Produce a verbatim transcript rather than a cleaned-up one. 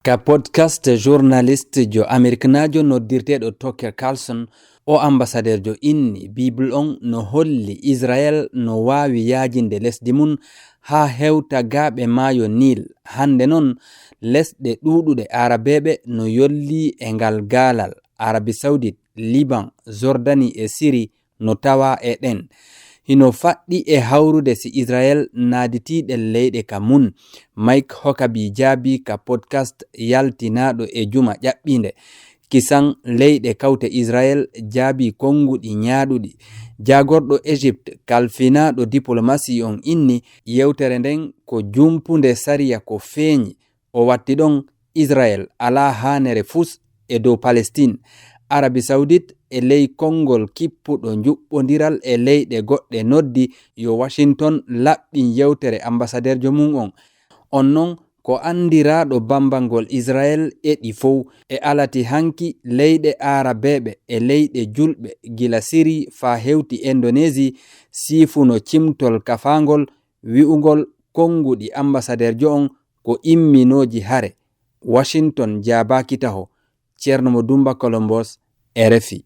Ka podcast, journalist jo Ameriknaajo noddirteeɗo Tucker Carlson, o ambasadeerjo inni Bible on no holli Israel no waawi yaajinde lesdi mun haa hewta gaaɓe maayo Nil. Hannde non, lesɗe ɗuuɗuɗe Arabeeɓe no yollii e ngal gaalal, Arabie Saoudite, Liban, Jordanie e Syrie no tawaa e ɗen. Hino faɗɗi e hawrude si Israel naaditii ɗen leyɗe ka mun. Mike Huckabee jaabii ka podcast yaltinaaɗo e juma ƴaɓɓiinde. Kisan leyɗe kawte Israel jaabii konnguɗi ñaaɗuɗi. Jaagorɗo Egypte, kalfinaaɗo diplomasii on inni yewtere nden ko jumpunde sariya ko feeñi. O watti ɗon Israel alaa haanere fus e dow Palestine. Arabie Saoudite e ley konngol kippuɗo njuɓɓondiral e leyɗe goɗɗe noddi yo Washington laɓɓin yewtere ambasadeerjo mun on. On non ko anndiraaɗo bambangol Israel e ɗi fow. E alati hanki leyɗe Arabeeɓe e leyɗe julɓe gila Syrie faa hewti Indonésie siifuno cimtol kafaangol wi'ugol konnguɗi ambasadeerjo on ko imminooji hare. Washington jaabaaki taho. Ceerno Mo Dumba Columbus, R F I.